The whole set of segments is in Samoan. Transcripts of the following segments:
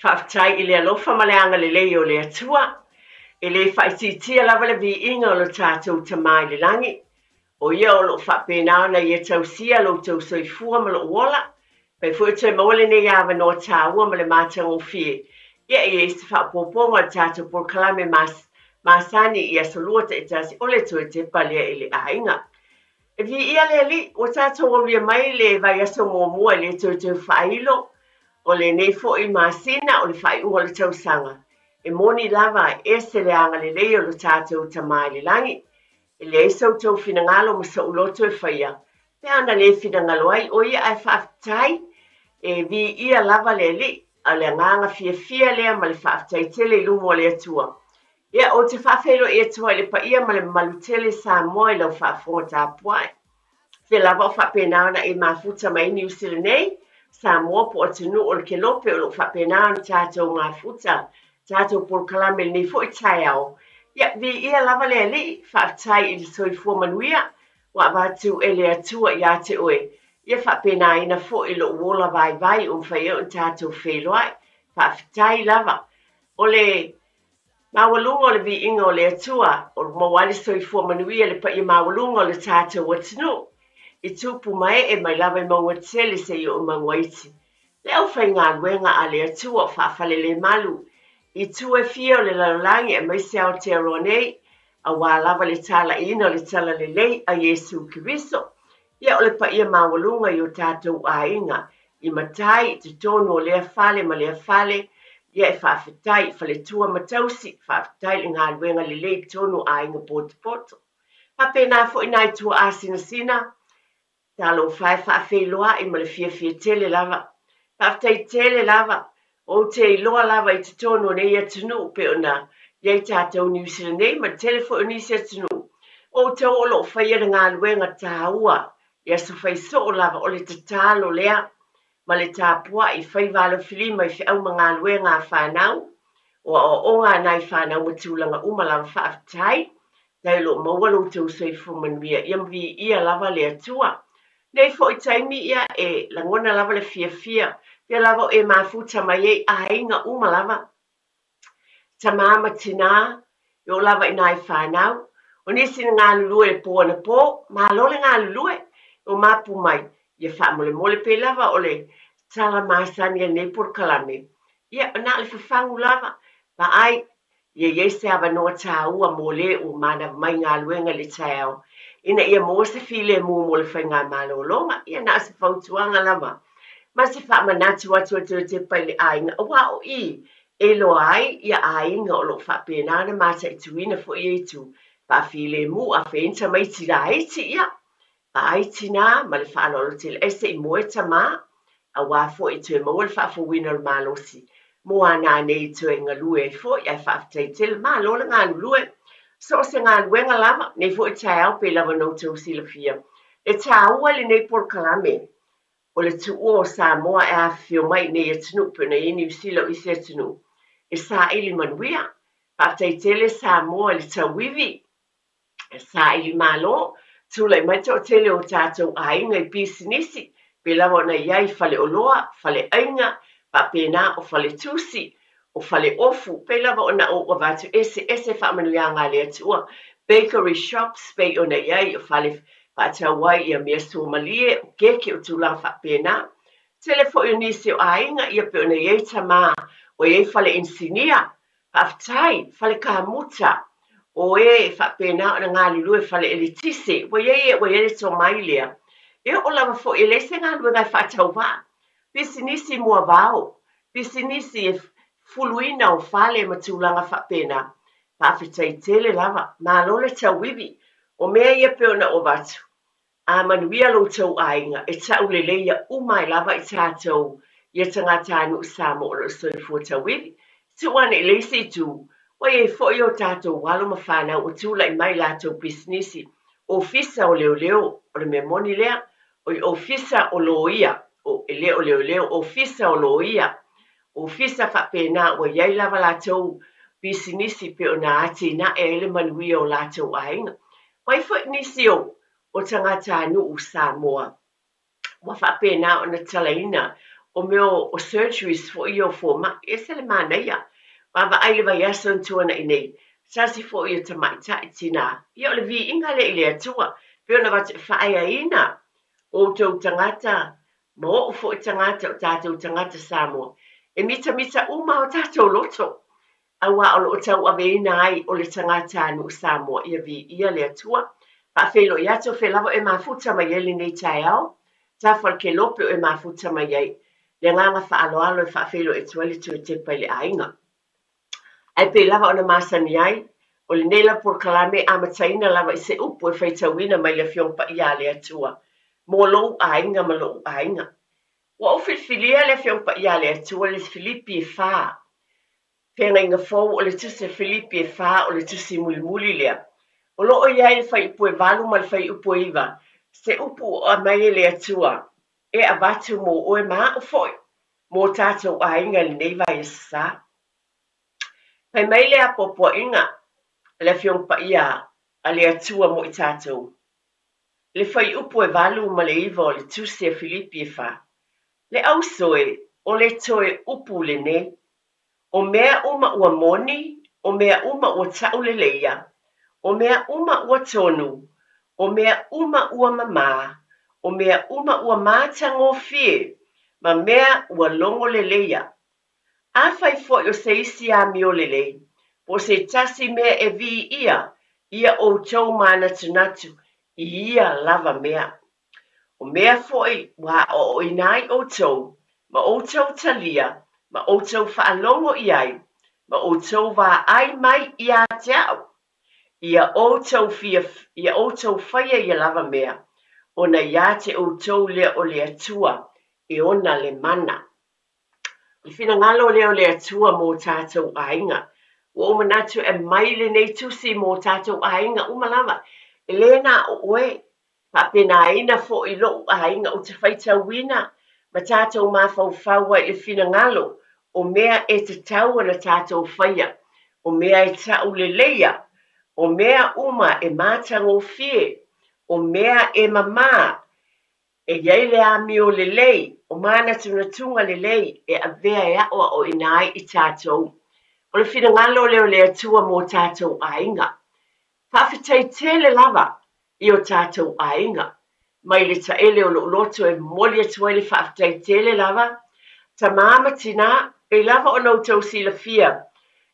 Faafetai i le alofa ma le agalelei o le Atua. E le faaitiitia lava le viiga o lo tatou Tama i le lagi, o Ia o lo o faapena ona Ia tausia lo outou soifua ma lou ola. Fai foi o toe maua lenei avanoa taua ma le matagofie, ia e i ai se faaopoopoga o le tatou polokalame masani i Aso Lua taitasi o le toe tepa lea i le aiga. E viia le Alii, ua tatou aulia mai le vaiaso muamua e le toe faailo o lenei foi masina o le faaiuga o le tausaga. E moni lava e ese le agalelei o lo tatou Tama i le lagi. E leai so outou finagalo ma so'u loto e faia, pe ana le finagalo ai o ia, ae faafetai, e viia lava le Alii. A o le agaga fiafia lea ma le faafetai tele i luma o le Atua. Ia, ou te faafeiloai atu ai i le paia ma le mamalu tele Samoa i lau faafofoga tapuai. Fea lava o faapena ona e mafuta mai ai Niu Sila nei, Samoa po o atunuu o le Kelope o lo o faapena ona tatou mafuta, tatou polokalame i lenei foi taeao. Ia, viia lava le Alii, faafetai i le soifua manuia ua avatu e le Atua ia te oe. Ia faapenaina foi lou ola vaivai ua mafai ai ona tatou feiloai. Faafetai lava. O le maualuga o le viiga o le Atua, o lo o maua ai le soifua manuia i le paia maualuga o le tatou atunuu, i tupu ma ee mai lava i mauga tele seia oo i mauga iti. Le aufaigaluega a le Atua o faafalelemalu i itu e fia o le lalolagi aemaise Aotearoa nei, aua lava le talaiina o le talalelei a Iesu Keriso. Ia o le paia maualuga i o tatou aiga, i matai i totonu o lea fale ma lea fale, ia e faafetai i faletua ma tausi, faafetai i le galuega lelei i totonu o aiga potopoto. Faapena foi nai tuaasinasina, talofa e faafeiloai ma le fiafia tele lava. Faafetai tele lava, ou te iloa lava i totonu o nei atunuu pei ona i ai tatou Niu Sila nei ma le tele foi o nisi atunuu, o outou o lo o faia le galuega taua i aso fai soo lava o le tatalo lea ma le tapuai faiva alofilima i feau ma galuega a fanau, o aoaoga a nai fanau ma tulaga uma lava. Faafetai. Tai o lo o maua lo outou soifua manuia, ia viia lava le Atua. Nei foi taimi ia e lagona lava le fiafia, fea lava o e mafuta mai ai aiga uma lava, tama ma tinā, e oo lava i nai fanau. O nisi na galulue i le pō anapo, malo le galulue, e o mapu mai, ia faamolemole pei lava o le tala masani a lenei polokalame. Ia, na o le fafagu lava, vaai, Ia i ai se avanoa taua mo le ua manava mai i galuega i le taeao, ina ia maua se filemu mo le faigamalologa. Ia na o se fautuaga lava ma se faamanatu atu e toe tepa i le aiga, aua o i e iloa ai ia aiga o lo o faapena ona mataituina foi ia itu faafilemu, a fai ai ni tamaiti laiti, ia Vaai tinā ma le faaaloalo tele ai se i moe tamā, aua foi e toe maua le faafouina o le malosi mo ana nei i toe galue ai foi, ae faafetai tele, malo le galulue. So o se galuega lava, nei foi taeao pei lava ona outou silafia, e taua lenei polokalame o le tuua o Samoa e afifio mai i nei atunuu pei ona i ai Niu Sila o isi atunuu e saili manuia. Faafetai tele Samoa i le tauivi. Saili malo, tulai mai toatele o tatou aiga i pisinisi, pei lava ona i ai faleoloa, faleaiga, faapena o faletusi, o faleofu, pei lava ona ou avatu eseese faamanuiaga a le Atua, bakery shops pei ona i ai o fale faatau ai ia mea suamalie, o keke, o tulaga faapena. Tele foi o nisi o aiga ia pei ona i ai tama ua i ai fale inisinia, Faafetai, fale kamuta, o e e faapena ona galulue fale eletise, ua i ai e ua i ai le tomai lea. E oo lava foi e leai se galuega e faatauvaa. Pisinisi muavao, pisinisi e fuluina o fale ma tulaga faapena. Faafetai tele lava, malo le tauivi. O mea ia pei ona ou avatu, A manuia lo outou aiga, e tauleleia uma ai lava i tatou ia tagatanuu Samoa o lo o soifua tauivi. Tuu ane i le isi itu, ua i ai foi o tatou alo ma fanau ua tulai mai i latou pisinisi, ofisa o leoleo, o le mea moni lea, oi ofisa o loia, o, e le o leoleo, ofisa o loia, ofisa faapena ua i ai lava latou pisinisi pei ona atinae ai le manuia o latou aiga. Ua i ai foi nisi o o tagatanuu Samoa ua faapena ona talaina o mea o surgeries foi ia o fomai. E ese le manaia. Vaavaai i le vaiaso na tuanai nei, se tasi foi o tamaitai tinā, ia o le viiga lea i le Atua, pei ona avatu e faaeaina outou tagata ma o'u foi tagata, o tatou tagata Samoa, e mitamita uma o tatou loto, auā o lo o tauaveina ai o le tagatanuu Samoa, ia viia le Atua. Faafeiloai atu, o fea lava e mafuta mai ai lenei taeao, tafa o le kelope o e mafuta mai ai, le agaga faaaloalo e faafeiloai atu ai le toe tepa i le aiga. Ae pei lava ona masani ai, o lenei lava polokalame e amataina lava i se upu e faitauina mai le Afioga Paia a le Atua mo lou aiga ma lo'u aiga. Ua ou filifilia le Afioga Paia a le Atua le Filipi e 4. Feagaiga fou o le Tusi a Filipi e 4 o le tusi mulimuli lea. O lo o i ai le fuaiupu e 8 ma le fuaiupu e 9, se upu ua aumai e le Atua e avatu mo oe ma a'u foi, mo tatou aiga i lenei vaiaso sa. Fai mai le apoapoaiga a le Afioga Paia a le Atua mo i tatou. Le fuaiupu e 8 ma le 9 o le Tusi a Filipi e 4. Le auso e, o le toe upu lenei. O mea uma ua moni, o mea uma ua tauleleia, o mea uma ua tonu, o mea uma ua mamā, o mea uma ua matagofie, ma mea ua logoleleia. Afai foi o se isi amio lelei, po o se tasi mea e viia, ia outou manatunatu i ia lava mea. O mea foi ua aoaoina ai outou, ma outou talia, ma outou faalogo i ai, ma outou vaai mai ia te a'u, ia outou fia, ia outou faia ia lava mea, ona ia te outou lea o le Atua e ona le mana. O le finagalo lea o le Atua mo tatou aiga. Ua ou manatu e aumai lenei tusi mo tatou aiga uma lava. E lē na o oe, faapenaina foi lo'u aiga ou te faitauina ma tatou mafaufau ai i le finagalo o mea e tatau ona tatou faia, o mea e tauleleia, o mea uma e matagofie, o mea e mamā, E i ai le amio lelei, o manatunatuga lelei e avea e aʻoaʻoina ai i tatou. O le finagalo lea o le Atua mo tatou aiga. Faafetai tele lava i o tatou aiga. Mai le taele o lo'u loto e momoli atu ai le faafetai tele lava, tamā ma tinā, pei lava ona outou silafia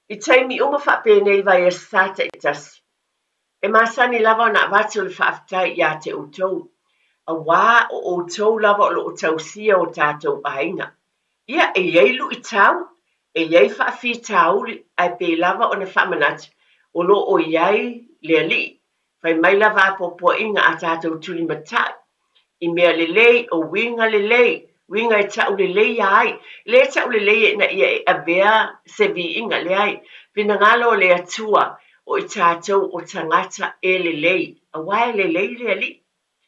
i taimi uma faapenei vaiaso sa taitasi. E masani lava ona avatu le faafetai ia te outou, auā o outou lava o lo o tausia o tatou aiga. Ia, e i ai luitau, e i ai faafitauli, ae pei lava ona faamanatu, o lo o i ai le Alii. Fai mai lava apoapoaiga a tatou tulimatai i mea lelei, o uiga lelei, uiga e tauleleia ai. E lē tauleleia ina ia e avea se viiga, leai. Finagalo o le Atua o i tatou o tagata e lelei, auā e lelei le Alii,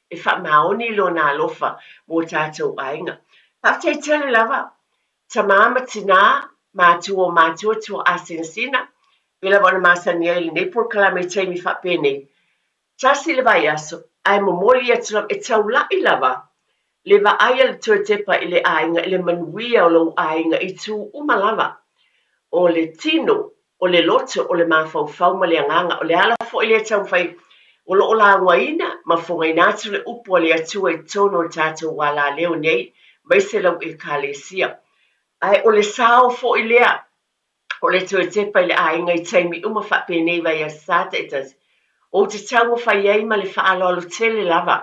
e faamaoni Lona alofa mo tatou aiga. Faafetai tele lava, tamā ma tinā, matua o matua, tuaa sinasina, pei lava ona masani ai lenei polokalame i taimi faapenei. Tasi le vaiaso, ae momoli atu lava, e taula'i lava le vaai a le toe tepa i le aiga i le manuia o lou aiga i itu uma lava, o le tino, o le loto, o le mafaufau ma le agaga. O le ala foi lea taumafai o lo o laugaina ma fogaina atu le upu a le Atua i totonu o le tatou alaleo nei, aemaise lau Ekalesia. Ae o le sao foi lea o le toe tepa i le aiga i taimi uma faapenei vaiaso sa taitasi, ou te taumafai ai ma le faaaloalo tele lava,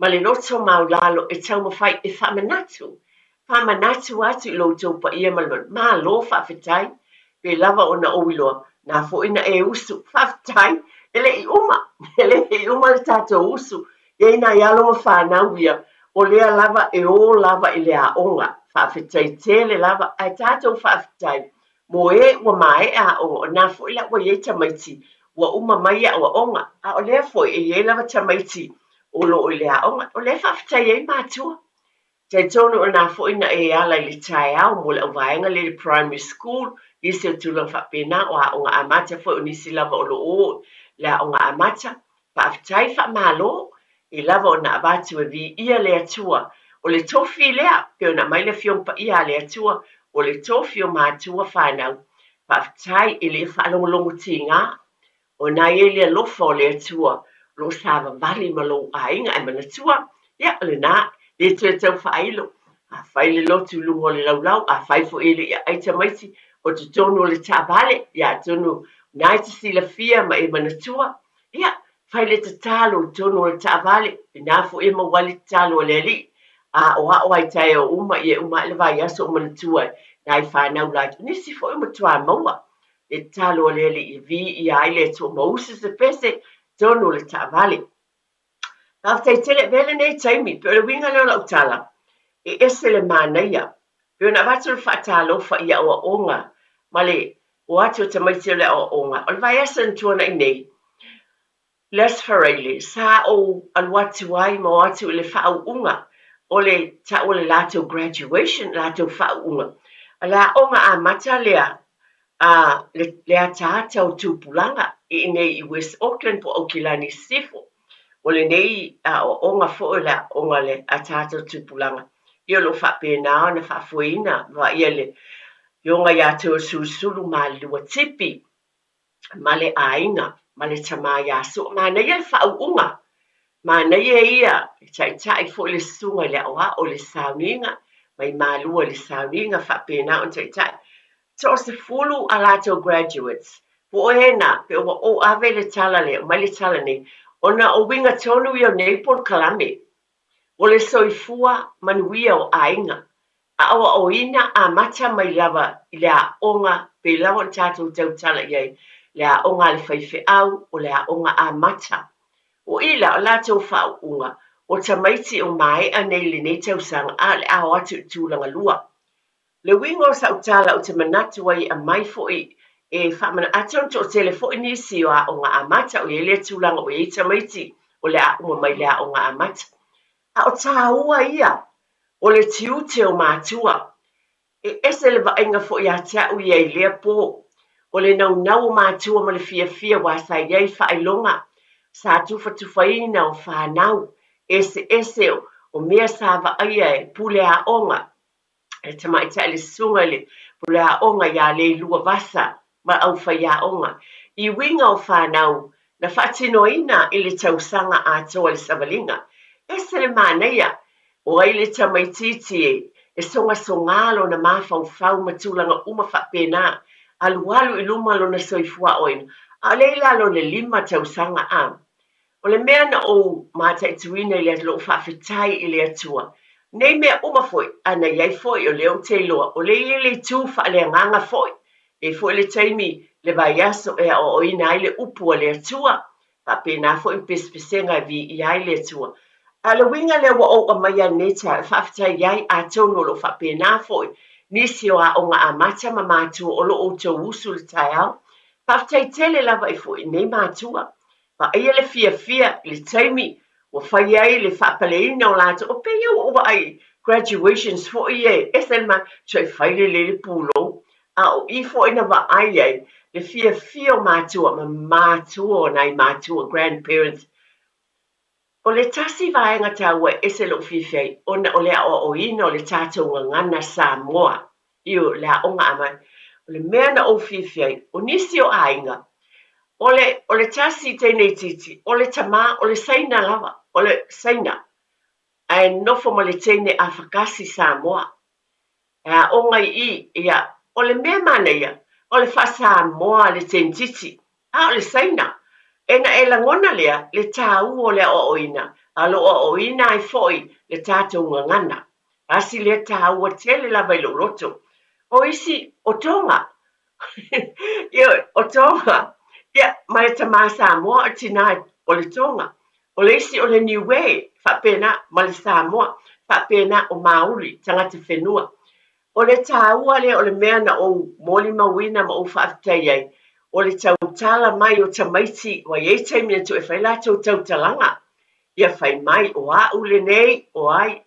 ma le loto maulalo e taumafai e faamanatu, faamanatu atu i lo outou paia ma le mamalu. Malo faafetai, pei lava ona ou iloa, na foi na e usu, faafetai, e le i uma, e le i uma le tatou usu, e i ai nai alo ma fanau ia, o lea lava e ō lava i le aoga. Faafetai tele lava, ae tatou faafetai mo e ua maea aoga, o na foi la ua i ai tamaiti ua uma mai aoaoga, a o lea foi e i ai lava tamaiti o lo o i le aoga, o lea faafetai ai matua. Talitonu o na foi na e ala i le taeao mo le auvaega lea i le primary school, nisi o tulaga faapena, o aoga amata foi, o nisi lava o lo o o i le aoga amata. Faafetai faamalo, e lava ona avatu e viia le Atua O le tofi lea, pei ona aumai le Afioga Paia a le Atua, o le tofi o matua fanau. Faafetai e le faalogologo tiga, o na i ai le alofa o le Atua o lo o savavali ma lou aiga. Ae manatua, ia o lena, le toe tau faailo. Afai le lotu i luga o le laulau, afai foi e le i aai tamaiti o totonu o le taavale, ia atonu o na e te silafia ma e manatua, ia, fai le tatalo i totonu o le taavale, inā foi e maua ai le tatalo a le Alii. A o ao ai taeao uma, ia e uma ae le vaiaso o manatua e nai fanau laiti. O nisi foi ua matua maua le tatalo a le Alii e viia ai le Atua ma usu se pese i totonu o le taavale. Faafetai tele, avea lenei taimi, pei o le uiga lea o lau tala, e ese le manaia. Pei ona avatu le faatalofa i aoaoga ma le o atu o tamaiti o le aoaoga. O le vaiaso na tuanai nei, le Aso Faraile, sa ou alu atu ai ma o atu i le faauuga o le tau o le latou graduation, latou faauuga. O le aoga amata lea a le ataata o tupulaga i inei i West Auckland po o Aukilani Sisifo. O lenei aoaoga foi o le aoga a le ataata o tupulaga, ia o lo o faapena ona faafoeina ma vaaia le Afioga ia Toeolesulusulu Malilua Tipi ma le aiga ma le tama ia Sua. Manaia le faauuga, manaia ia e taitai foi le susuga i le aoao i le sauniga, mai malua i le sauniga faapena ona taitai. Toasefulu a latou graduates, po o ena, pe ua ou ave le tala lea, aumai le tala nei, ona o uiga tonu ia o nei polokalame, o le soifua manuia o aiga, aoaoina amata mai lava i le aoga, pei lava ona tatou tautala i ai, le aoga a le faifeau, o le aoga amata. O i la, o latou faauuga, o tamaiti o maea nei i lenei tausaga, a o le a o atu i tulaga lua. Le uiga o sau tala ou te manatu ai e aumai foi e faamana, atonu toatele foi nisi o aoga amata o i ai lea tulaga o i ai tamaiti o le a uma mai le aoga amata. A o tāua ia o le tiute o matua. E ese le vaaiga foi ia te au ia i lea pō, o le naunau o matua ma le fiafia aua sa i ai faailoga, sa tufatufaina o fanau eseese o mea sa vaaia e pule aoga. E tamaitai le susuga i le pule aoga ia Leilua Vasa ma le aufaiaoga i uiga o fanau na faatinoina i le tausaga atoa i le savaliga. Ese le manaia o ai le tamaitiiti e sogasogā lona mafaufau ma tulaga uma faapena, alualu i luma lona soifua aoaoina, a o lea i lalo o le lima tausaga a. O le mea na ou mataituina i le lou faafetai i le Atua, nei mea uma foi, a na i ai foi, o lea ou te iloa, o lea e i ai le itu faaleagaga foi, e i ai foi le taimi le vaiaso e aoaoina ai le upu a le Atua, faapena foi ma pesepesega e viia ai le Atua. A o le uiga lea ua ou aumaia nei taeao e faafetai ai, atonu o lo o faapena foi nisi o aoga amata ma matua o lo o outou usu i le taeao. Faafetai tele lava i foi nei matua. Vaaia le fiafia i le taimi ua fai ai le faapaleina o latou, o pei ua ou vaai i graduations foi ia e ese le ma toe fai lelei le pulou, a o i foi na vaai ai le fiafia o matua ma matua o nai matua, grandparents. O le tasi vaega taua e ese lou fiafia ai, ona o le aoaoina o le tatou gagana Samoa i o le aoga amata. O le mea na ou fiafia ai, o nisi o aiga, o le, o le tasi teine itiiti, o le tama, o le Saina lava, o le Saina, ae nofo ma le teine afakasi Samoa. E aoga i i, ia, o le mea manaia, o le faa-Samoa a le teine a o le Saina. E na e lagona lea le tāua o le aoaoina, a o lo o aoaoina ai foi le tatou gagana. Tasi lea tāua tele lava i lou loto. O isi, o Tonga. Ioe, o Tonga. Ia, ma le tamā Samoa, o le tinā o le Tonga. O le isi o le Niue, faapena, ma le Samoa, faapena, o Māori, tagata whenua. O le tāua lea o le mea na ou molimauina ma ou faafetai ai, o le tautala mai o tamaiti, ua i ai taimi na toe fai latou tautalaga. Ia fai mai, o a'u lenei, o ai.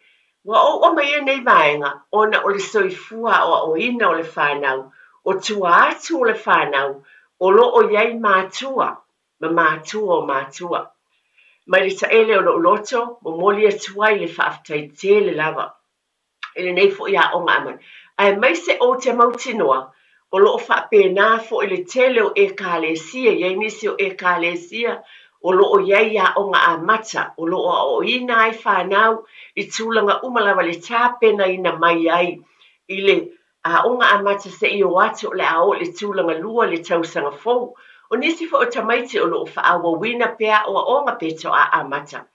Ua ou aumaia nei vaega, ona o le soifua aoaoina o le fanau, o tua atu o le fanau, o lo o i ai matua ma matua o matua. Mai le taele o lou loto, momoli atu ai le faafetai tele lava i lenei foi aoga amata, aemaise ou te mautinoa o lo o faapena foi le tele o Ekalesia. E i ai nisi o Ekalesia o lo o i ai aoga amata o lo o aoaoina ai fanau i tulaga uma lava i le tapenaina mai ai i le aoga amata seia oo atu o le a oo i le tulaga lua i le tausaga fou. O nisi foi o tamaiti o lo o faaauauina pea aoaoga pe toa amata.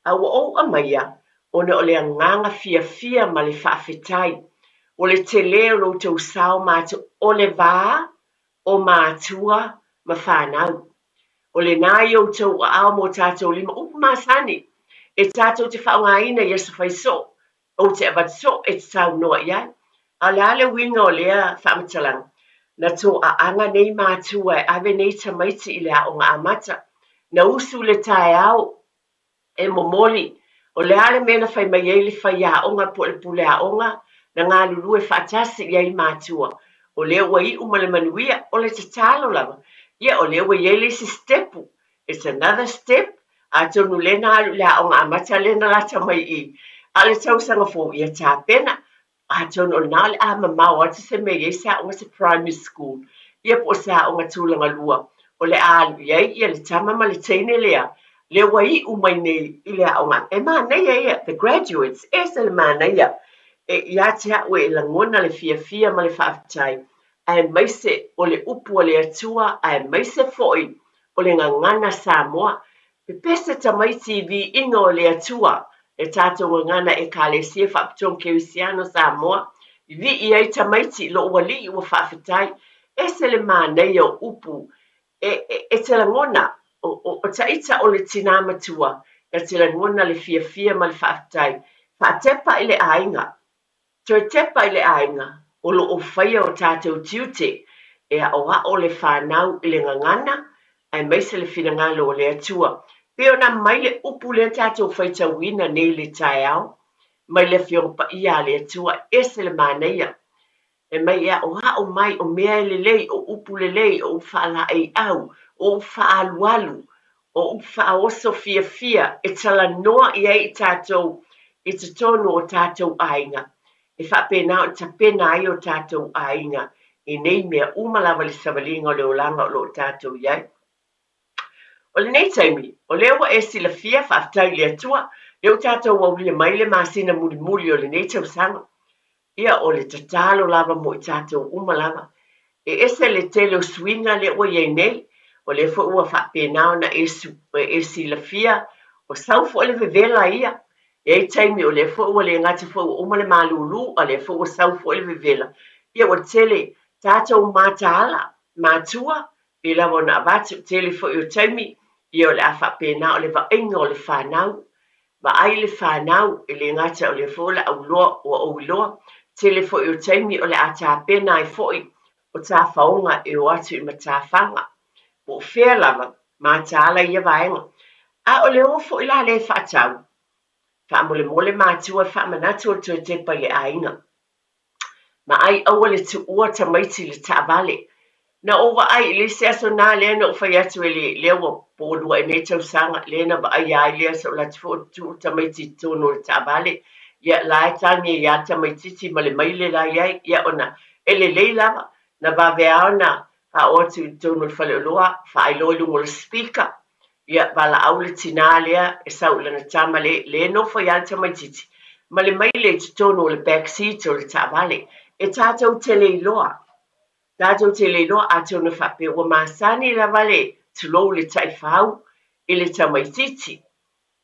A ua ou aumaia ona o le agaga fiafia ma le faafetai. O le tele o lo outou sao ma atu, o le va o matua ma fanau. O lena i outou aao ma o tatou lima, upu masani e tatou te faaaogaina i aso fai soo, ou te avatu soo e te saunoa i ai. A o le a le uiga o lea faamatalaga? Na toaaga nei matua e ave nei tamaiti i le aoga amata, na usu i le taeao e momoli. O le a le mea na fai mai ai le faiaoga po o le puleaoga na galulue faatasi i ai matua? O lea ua iu ma le manuia, o le tatalo lava ia o lea ua i ai le isi sitepu. It's another step. Atonu lea na alu i le aoga amata lea na lata mai i i, a o le tausaga fou ia tapena. Atonu o lena o le a mamao atu se mea e i ai se aoga se primary school ia po o se aoga tulaga lua o le a alu i ai ia le tama ma le teine lea, lea ua iu mai nei i le aoga. E manaia ia, the graduates, e ese le manaia. E, ia te au e lagona le fiafia ma le faafetai, aemaise o le upu a le Atua, aemaise foi o le gagana Samoa. Pepese tamaiti i viiga o le Atua, le tatou gagana Ekalesia Faapitoa Kerisiano Samoa, i vii ai tamaiti i lou alii ua faafetai. Ese le manaia o upu e, e, e te lagona, o, o, o taita o le tinā matua, na te lagona le fiafia ma le faafetai. Faatepa i le aiga. Toe tepa i le aiga o lo o faia o tatou tiute e aʻoaʻo le fanau i le gagana aemaise le finagalo o le Atua. Pei ona aumai le upu lea tatou faitauina nei i le taeao mai le Afioga Paia a le Atua, ese le manaia. Fai mai e aʻoaʻo mai o mea e lelei, o upu lelei, o upu faalaeiau, o upu faaalualu, o upu faaoso fiafia e talanoa i ai i tatou i totonu o tatou aiga, e faapena ona tapena ai o tatou aiga i nei mea uma lava i le savaliga o le olaga o lo o tatou i ai. O lenei taimi, o lea ua e silafia, faafetai i le Atua, lea ua tatou aulia mai le masina mulimuli o lenei tausaga. Ia, o le tatalo lava mo i tatou uma lava. E ese le tele o suiga lea ua i ai nei, o lea foi ua faapena ona e, e silafia, ua sau foi le vevela ia. E i ai taimi o lea foi ua le gata foi ua uma le malūlū, a o lea foi ua sau foi le vevela. Ia, ua tele tatou mataala, matua, pei lava ona avatu, tele foi o taimi, ia o le a faapena o le vaaiga o le fanau. Vaai le fanau, e le gata o lea foi o le auloa ua ou iloa, tele foi o taimi o le a tapena ai foi o tafaoga e o atu i matafaga, po o fea lava, mataala ia vaega. A o le o foi la lea e faatau, faamolemole matua e faamanatu o le toe tepa i le aiga. Ma ai aua le tuua tamaiti i le taavale. Na ou vaai i le isi aso na lea na ou fai atu e le, lea ua po ua lua ai nei tausaga, lea na vaaia ai lea sa ou alu atu foi ou tuu tamaiti i totonu o le taavale, ia la e tagi ai lava le tamaitiiti ma le maile la e i ai, ia ona e lelei lava, na vave lava ona faaoo atu i totonu o le faleoloa, faailoa i luga o le speaker, Ia, valaau le tinā lea e sau i lana tama le, le nofo ai lava le tamaitiiti ma le maile i totonu o le back seat o le taavale. E tatou te le iloa, tatou te le iloa atonu e faapea ua masani lava le, tulou le taifau i le tamaitiiti.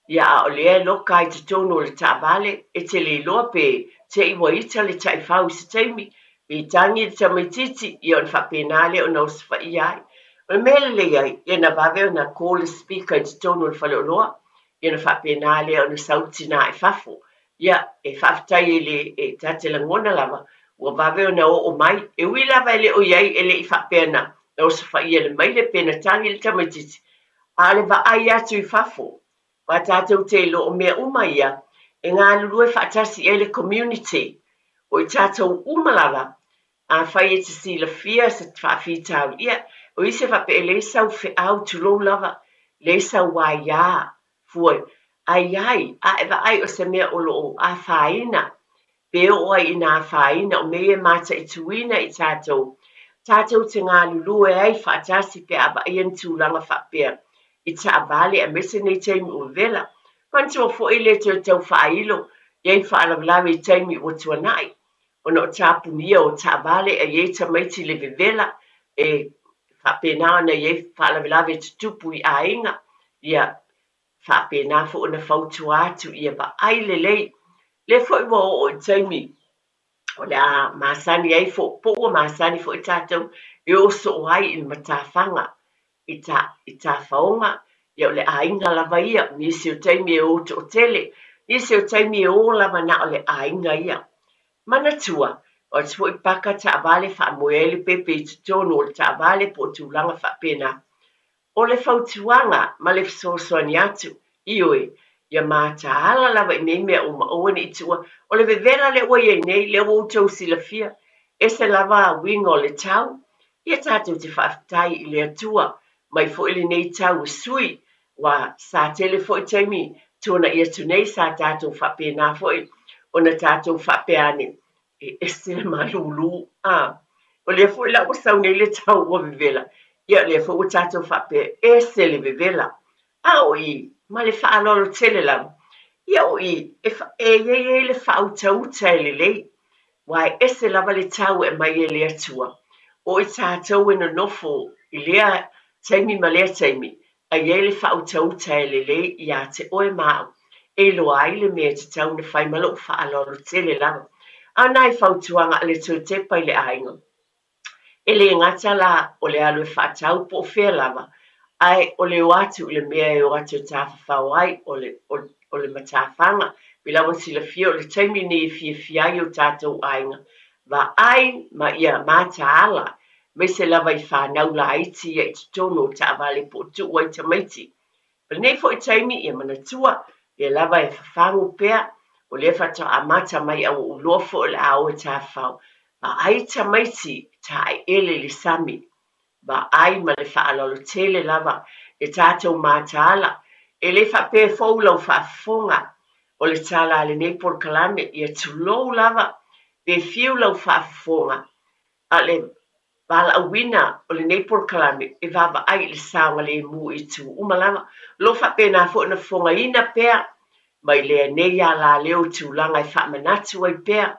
Ia, a o lea e loka ai i totonu o le taavale, e te le iloa pe te i ua ita le taifau i se taimi, pe tagi le tamaitiiti, ia ona faapena lea ona osofaia ai. O le mea e lelei ai, ia na vave ona call le speaker i totonu o le faleoloa, ia ona faapena lea ona sau le tinā i fafo. Ia, e faafetai e le, e ta te lagona lava, ua vave ona oo mai. E ui lava e le o i ai, e le i faapea na osofaia e le maile pe na tagi le tamaitiiti, a o le vaai atu i fafo, aua tatou te iloa o mea uma ia e galulue faatasi i ai le community, o i tatou uma lava, afai e te silafia se faafitauli, ia, o isi e faapea e leai sau feau, tulou lava, leai sau aia, fua ai ai, a e vaai o se mea o lo o afaina, pe oo ai ina afaina, o mea ia e mataituina i tatou, tatou te galulue ai faatasi pe a vaaia ni tulaga faapea i taavale aemaise nei taimi ua vevela. Manatua foi e le toe tau faailo i ai faalavelave i taimi ua tuanai, ona o tapunia o taavale e i ai tamaiti i le vevela e faapena ona i ai faalavelave e tutupu i aiga, ia faapena foi ona fautua atu ia vaai lelei. Lea foi ua oo i taimi o le a masani ai foi, po ua masani foi tatou e o soo ai i le matafaga, i i tafaoga, ia o le aiga lava ia. Nisi o taimi e o toatele, nisi o taimi e o lava na o le aiga ia. Manatua, o atu foi paka taavale faamoe ai le pepe i totonu o le taavale po o tulaga faapena. O le fautuaga ma le fesoasoani atu, ioe, ia mataala lava i nei mea uma, aua ne i tuua. O le vevela lea ua i ai nei, lea ua outou silafia, ese lava uiga o le tau. Ia tatou te faafetai i le Atua mai foi lenei tau e sui, aua sa tele foi taimi tuanai atu nei sa tatou faapena foi ona tatou faapea ane, e ese le malulu. A, o lea foi la ua sau nei le tau ua vevela, ia o lea foi ua tatou faapea, ese le vevela. A o i, ma le faaaloalo tele lava, ia o i, e, e i ai le faautauta e lelei, aua e ese lava le tau e aumai e le Atua. O i tatou e nonofo i lea taimi ma lea taimi, a i ai le faautauta e lelei ia te oe ma au, e iloa ai le mea e tatau ona fai ma lou faaaloalo tele lava. A o nai fautuaga a le toe tepa i le aiga, e le gata la o le alu e faatau po o fea lava, ae o le o atu i le mea e o atu e tafafao ai, o le, o, o le matafaga. Pei lava ona silafia o le taimi lenei e fiafia ai o tatou aiga, vaai ma ia mataala, aemaise lava i fanau laiti ia i totonu o taavale po o tuu ai tamaiti. O lenei foi taimi, ia manatua, lea lava e fafagu pea, o lea faatoa amata mai a ua ou iloa foi o le a o e tafafao. Vaai tamaiti taeele i le sami, vaai ma le faaaloalo tele lava e tatou mataala. E le faapea e fou lau faafofoga o le tala a lenei polokalame, ia tulou lava pe fiu lau faafofoga, a o le valaauina o lenei polokalame e vaavaai i le saogalemu i itu uma lava. O lo o faapena foi ona fofogaina pea mai lenei alaleo i tulaga e faamanatu ai pea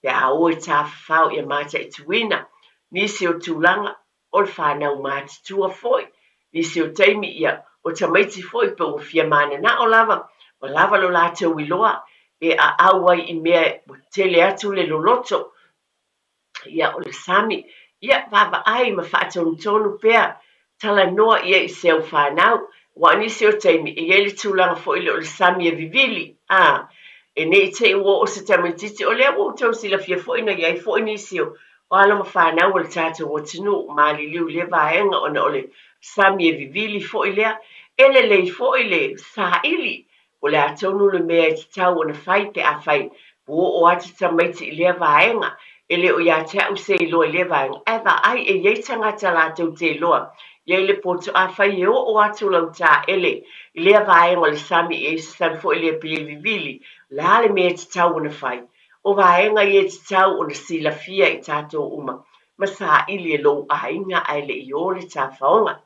pe a o e tafafao ia mataituina nisi o tulaga o le fanau matutua foi, nisi o taimi ia o tamaiti foi pe ua fia mananao lava, ua lava lo latou iloa e aau ai i mea ua tele atu le loloto ia o le sami. Ia vaavaai ma faatonutonu pea, talanoa ia i se au fanau, aua o nisi o taimi e i ai le tulaga foi lea o le sami e vivili, a, e ne i te i ua oo se tamaitiiti, o lea ua outou silafia foi na i ai foi nisi o alo ma fanau o le tatou atunuu maliliu i lea vaega ona o le sami e vivili foi lea. E lelei foi le saili, o le a tonu le mea e tatau ona fai pe afai ua oo atu tamaiti i lea vaega. E le o ia te au se iloa i lea vaega, ae vaai e i ai tagata latou te iloa i ai le poto. Afai e oo atu lau taele i lea vaega o le sami, i ai se sami foi lea pei e vivili, o le a le mea e tatau ona fai? O vaega ia e tatau ona silafia i tatou uma ma saili e lou aiga ae le i o le tafaoga.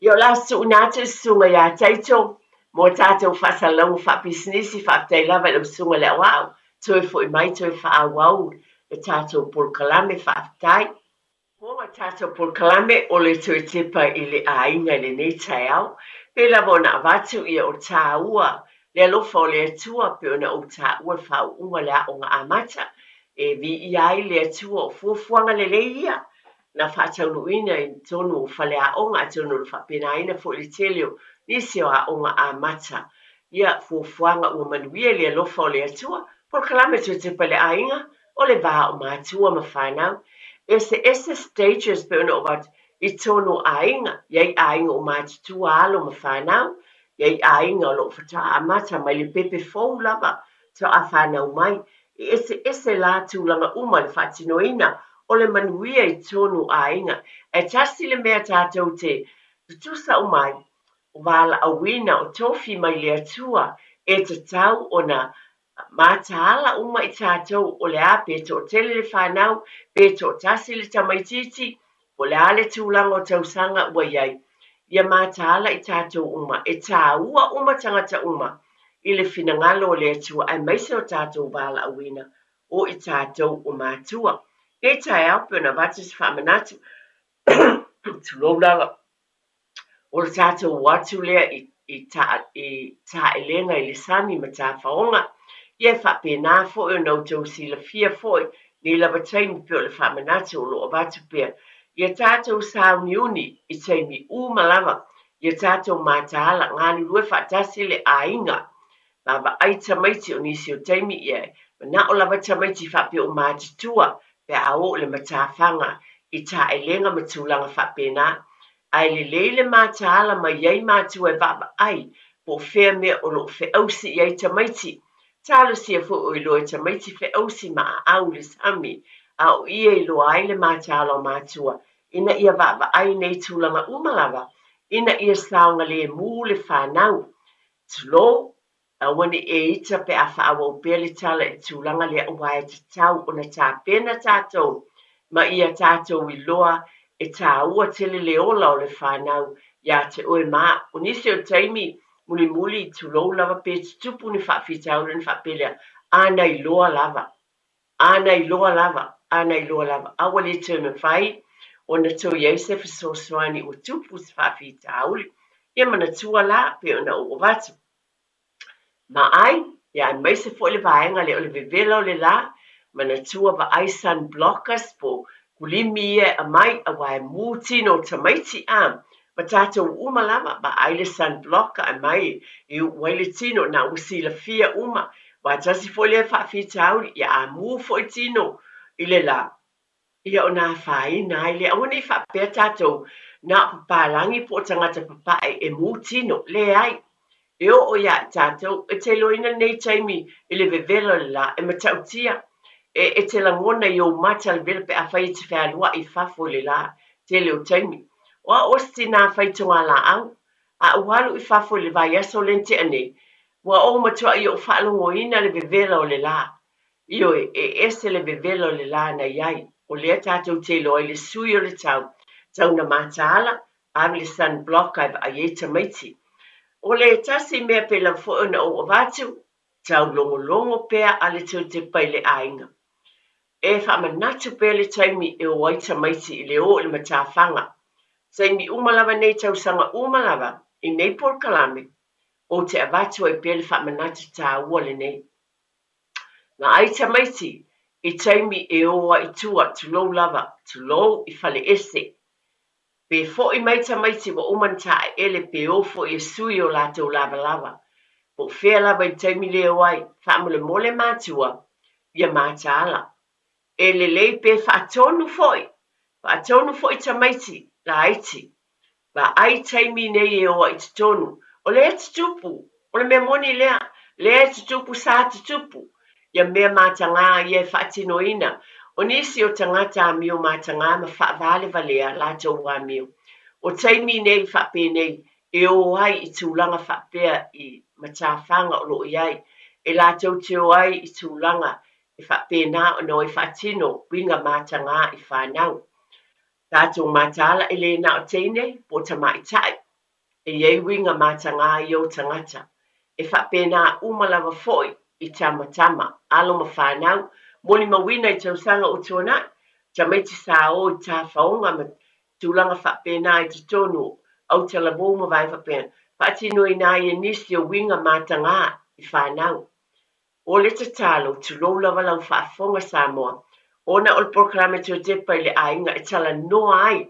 Ia o le a tuuina atu i le susuga ia Taito mo a tatou faasalalauga faapisinisi. Faafetai lava i lau susuga i le aoao, toe foi mai toe faaauau le tatou polokalame. Faafetai. Mo a tatou polokalame o le toe tepa i le aiga i lenei taeao, pei lava ona avatu ia o taua le alofa o le Atua pei ona ou taua le faauuga o le aoga amata e viia ai le Atua. O fuafuaga lelei ia na faataunuuina i totonu o faleaoga, atonu o le faapenaina foi le tele o nisi o aoga amata. Ia fuafuaga ua manuia i le alofa o le Atua. Polokalame toe tepa i le aiga, o le va o matua ma fanau. Eseese stages pei ona ou avatu i totonu o aiga. I ai aiga o matutua alo ma fanau, i ai aiga o lo o faatoa amata mai le pepe fou lava faatoa fanau mai. E eseese la tulaga uma i le faatinoina o le manuia i totonu o aiga. Ae tasi le mea tatou te tutusa uma ai, O valaauina o tofi mai le Atua e tatau ona mataala uma i tatou o le a pe toatele le fanau pe toatasi le tamaitiiti po o le a le tulaga o tausaga ua i ai. Ia mataala i tatou uma, e taua uma tagata uma i le finagalo o le Atua aemaise o tatou valaauina o i tatou o matua. Nei taeao pe ona avatu se faamanatu, tulou lava, o le tatou o atu lea i taelega i le sami ma tafaoga. Ia e faapena foi ona outou silafia foi nei lava taimi pei o le faamanatu o lo o avatu pea. Ia tatou sauniuni i taimi uma lava, ia tatou mataala galulue faatasi le aiga. Vaavaai tamaiti o nisi o taimi ia manao lava tamaiti faapea o matutua pe a oo i le matafaga i taelega ma tulaga faapena. Ae lelei le mataala mai ai matua e vaavaai po o fea mea o lo o feausi i ai tamaiti. Talosia foi o iloa e tamaiti feausi ma aau i le sami, a o ia iloa ai le mataala o matua ina ia vaavaai nei tulaga uma lava, ina ia saogalemu le fanau. Tulou, aua ne i e ita pe a faaauau pea le tala i le tulaga lea aua e tatau ona tapena tatou ma ia tatou iloa e taua tele le ola o le fanau iā te oe ma au. O nisi o taimi mulimuli tulou lava pe tutupu ni faafitauli ona faapea lea, a na iloa lava, a na iloa lava, a na iloa lava, a ua le toe mafai ona toe i ai se fesoasoani ua tupu se faafitauli. Ia manatua la pei ona ou avatu. Vaai, ia aemaise foi le vaega lea o le vevela o le la, manatua vaai sun blockers po o kulimi ia e aumai aua e mu tino o tamaiti a ma tatou uma lava, vaai le sun blocker aumai e u'u ai le tino, na ua silafia uma, aua tasi foi lea faafitauli, ia a mu foi tino i le la, ia ona afaina ai lea. Aua ne i faapea tatou na o papalagi po o tagata papae e mu tino. Leai. E oo iā i tatou, e te iloaina lenei taimi i le vevela o le la, e matautia. E, e te lagona i ou mata le vela pe afai e te fealuai i fafo i le la, tele o taimi. O au o se tinā fai togalaau, a ou alu i fafo i le vaiaso lea na tea nei, ua ou matuai ou faalogoina le vevela o le la. Ioe, e ese le vevela o le la na i ai. O lea tatou te iloa ai le sui o le tau, tau na mataala, ave le sun block ae vaai ai tamaiti. O le tasi mea pei lava foi ona ou avatu, tau logologo pea a le teutepa i le aiga. E faamanatu pea le taimi e o ai tamaiti i le o i le matafaga. Taimi uma lava nei tausaga uma lava, i nei polokalame, ou te avatu ai pea le faamanatu taua lenei. Vaai tamaiti i taimi e o ai i tua, tulou lava, tulou i fale ese. Pe fo'i mai tamaiti ua uma ona taeele pe o fo'i e sui o latou lavalava. Po o fea lava i le taimi le o ai, faamolemole matua ia mataala. E lelei pe faatonu foi, faatonu foi tamaiti laiti. Vaai taimi nei e o ai i totonu. O lea e tutupu, o le mea moni lea, lea e tutupu sa tutupu ia mea matagā ia e faatinoina. O nisi o tagata amio matagā ma faavalevalea latou amio. O taimi nei faapenei e o ai i tulaga faapea i matafaga o lo o i ai, e latou te o ai i tulaga e faapena ona o e faatino uiga matagā i fanau. Tatou mataala e le na o teine po o tamaitai e i ai uiga matagā ia o tagata. E faapena uma lava foi i tamatama, alo ma fanau, molimauina i tausaga ua tuanai, tamaiti sa o i tafaoga ma tulaga faapena i totonu o autalavou ma vaega faapena, faatinoina ai e nisi o uiga matagā i fanau. O le tatalo, tulou lava lau faafofoga Samoa, ona o le polokalame Toetepa i le aiga e talanoa ai,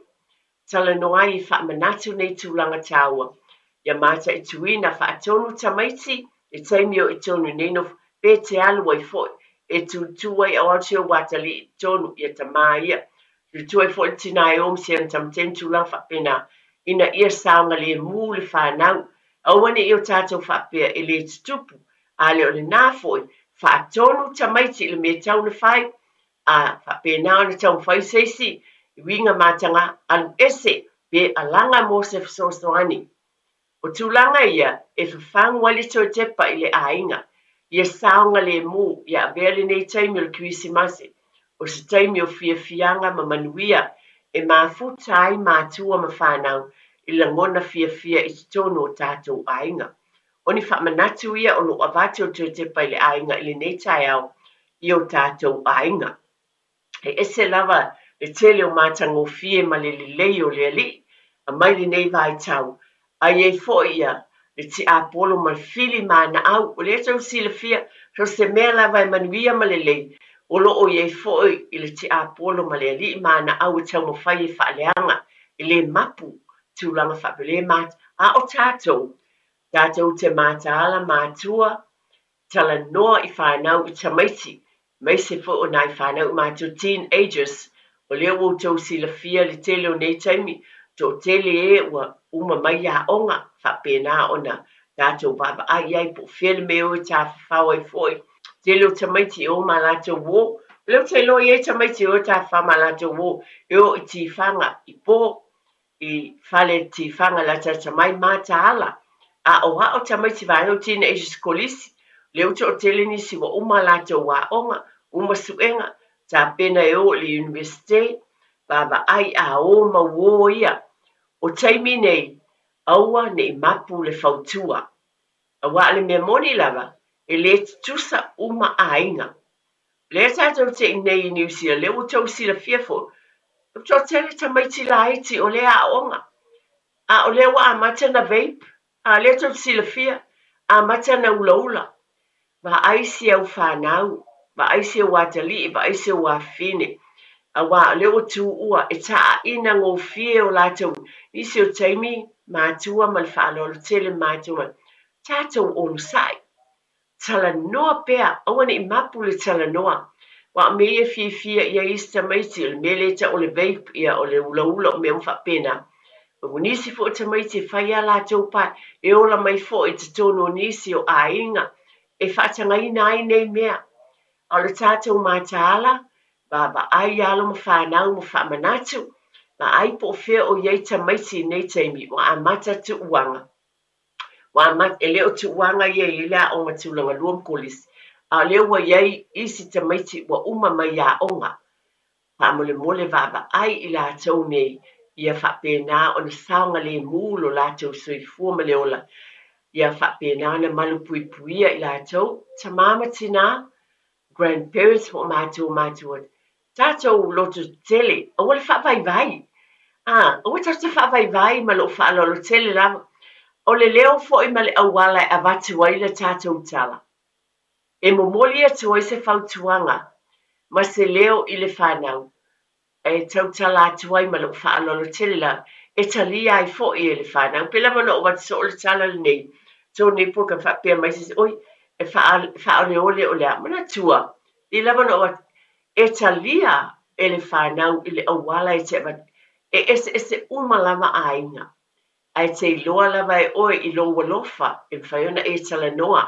talanoa ai i faamanatu nei tulaga taua, ia mataituina faatonu tamaiti i taimi o i tonu nei nofo, pe te alu ai foi, e tutū ai aoao o atalii i totonu, ia tamā ia, tutū ai foi le tinā e o ma si ana tamateni tulaga faapena, ina ia saogalemu le fanau, aua ne i o tatou faapea e le tutupu, a le o lenā foi, faatonu tamaiti i le mea e tatau ona fai, a faapena ona taumafai se isi uiga matagā, alu ese pe alaga mo se fesoasoani. O tulaga ia e fafagu ai le toe tepa i le aiga, ia saogalemu, ia avea lenei taimi o le Kerisimasi o se taimi o fiafiaga ma manuia e mafuta ai matua ma fanau i lagona fiafia i totonu o tatou aiga. O ni faamanatu ia o lo o avatu e le toe tepa i le aiga i lenei taeao i o tatou aiga. E ese lava le tele o matagofie ma le lelei o le Alii aumai lenei vaitau, ae i ai foi ia le tiapolo ma le fili manaau. O lea tou te silafia, so o se mea lava e manuia ma lelei, o lo o i ai foi i le tiapolo ma le alii manaau e taumafai e faaleaga, e le mapu tulaga faapea, le mat, a o tatou, tatou te mataala matua, talanoa i fanau i tamaiti, aemaise foi o nai fanau i matou teenagers, o lea ua outou silafia le tele o nei taimi, toatele e ua uma mai aoga, faapena ona tatou vaavaai i ai po o fea le mea o e tafafao ai foi. Tele o tamaiti e o ma latou uo, o lea ou te iloa e i ai tamaiti e o e tafafao ma latou uo, e o i tifaga i po, i fale tifaga latalata mai mataala. Aoao tamaiti vaega o teenagers kolisi, lea ua toatele nisi ua uma latou aoga, uma suega, tapena e o i le Universite, vaavaai a o ma uo ia. O taimi nei, aua ne i mapu le fautua. Aua o le mea moni lava, e le tutusa uma aiga. Lea tatou te i nei i Niu Sila, lea ua outou silafia foi, ua toatele tamaiti laiti o lea aoga. A o lea ua amata na vape, a lea tou te silafia, amata na ulaula. Vaai si au fanau, vaai si au atalii, vaai si au afafine. Aua o lea ua tuua e taaiina gofie o latou nisi o taimi matua ma le faaaloalo tele matua. Tatou onosai, talanoa pea, aua ne i mapu le talanoa. Aua o mea ia e fiafia i ai isi tamaiti, o le mea lea e tau o le vape, ia, o le ulaula, o mea uma faapena. O nisi foi o tamaiti e fai a latou pae, e ola mai foi i totonu o nisi o aiga e faatagaina ai nei mea. A o le tatou mataala, vaavaai alo ma fanau ma faamanatu, vaai po o fea o i ai tamaiti i nei taimi ua amata tuuaga. Ua amata, e le o tuuaga ia e i ai le aoga tulaga lua ma kolisi, a o lea ua i ai isi tamaiti ua uma mai aoga. Faamolemole vaavaai i latou nei ia faapena ona saogalemu lo latou soifua ma le ola, ia faapena ona malupuipuia i latou, tama ma tina, grandparents po o matua matua, tatou loto tetele, aua le faavaivai. Aua tatou te faavaivai ma lou faaaloalo tele lava. O le leo foi ma le auala e avatu ai le tatou tala, e momoli atu ai se fautuaga ma se leo i le fanau, e tautala atu ai ma lou faaaloalo tele lava, e talia ai foi e le fanau. Pei lava ona ou avatu soo le tala lenei, tonu nei polokalame faapea mai se isi, oi, e faaoleole o le a, manatua, pei lava ona ou avatu, e talia e le fanau i le auala e te avatu, e eseese uma lava aiga. Ae te iloa lava e oe i lou alofa e mafai ona e talanoa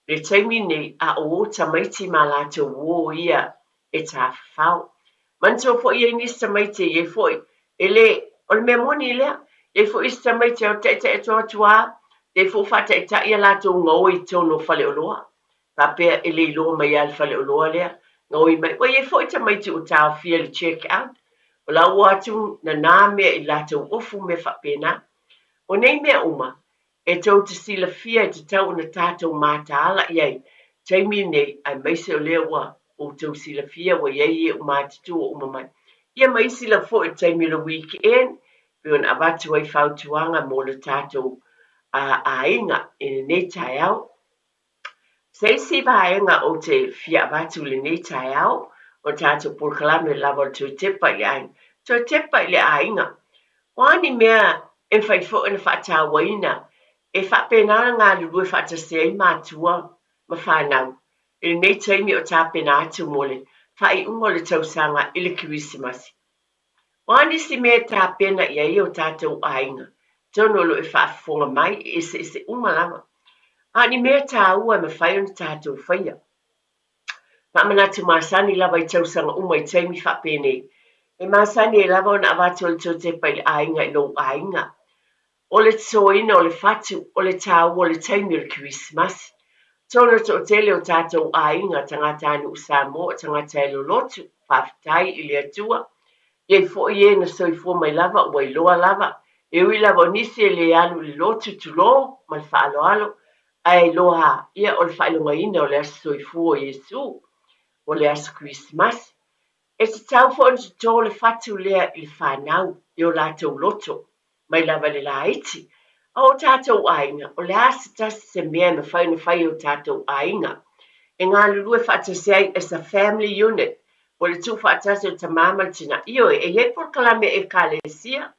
i le taimi nei a o ou tamaiti ma latou uo ia e tafafao. Manatua foi e i ai nisi tamaiti e i ai foi e le, o le mea moni lea, e i ai foi isi tamaiti e o taitai atu atu lava, e i ai foi ua faataitai a latou gaoi i totonu o faleoloa. Faapea e le iloa mai lava e le faleoloa lea, gaoi mai. Ua i ai foi tamaiti ua taofia i le check out, o la ua atu nana mea i latou ofu mea faapena. O nei mea uma, e tou te silafia e tatau ona tatou mataala i ai taimi nei, aemaise o lea ua outou silafia ua i ai e ua matutua uma mai. Ia ma isi lava foi i le taimi o le weekend, pei ona avatu ai fautuaga mo le tatou aiga i lenei taeao. Se isi vaega ou te fia avatu i lenei taeao, o le tatou polokalame lava o le Toe Tepa i le Aiga. Toe Tepa i le Aiga. O a ni mea e mafai foi ona faatauaina e faapena ona galulue faatasi ai matua ma fanau i lenei taimi o tapena atu mo le faaiuga o le tausaga i le Kerisimasi. O a nisi mea e tapena i ai o tatou aiga, atonu o lo o e faafofoga mai e eseese uma lava. A o ni mea taua e mafai ona tatou faia. Faamanatu masani lava i tausaga uma i taimi faapenei. E masani ai lava ona avatu o le toe tepa i le aiga i lou aiga. O le totoina o le fatu, o le taua o le taimi o le Kerisimasi. Tonu o le toatele o tatou aiga, tagatanuu Samoa, o tagata e lolotu, faafetai i le Atua. E i ai foi e na soifua mai lava ua iloa lava, e ui lava o nisi e le alu i le lotu, tulou ma le faaaloalo, ae iloa ia o le faailogaina o le aso soifua o Iesu, o le aso Kerisimasi. E tatau foi ona toto le fatu lea i le fanau i o latou loto, mai lava i le laiti. A o tatou aiga, o le a se tasi se mea e mafai ona fai e o tatou aiga e galulue faatasi ai as a family unit, po o le tuufaatasi o le tamā ma le tinā. Ioe, e i ai polokalame Ekalesia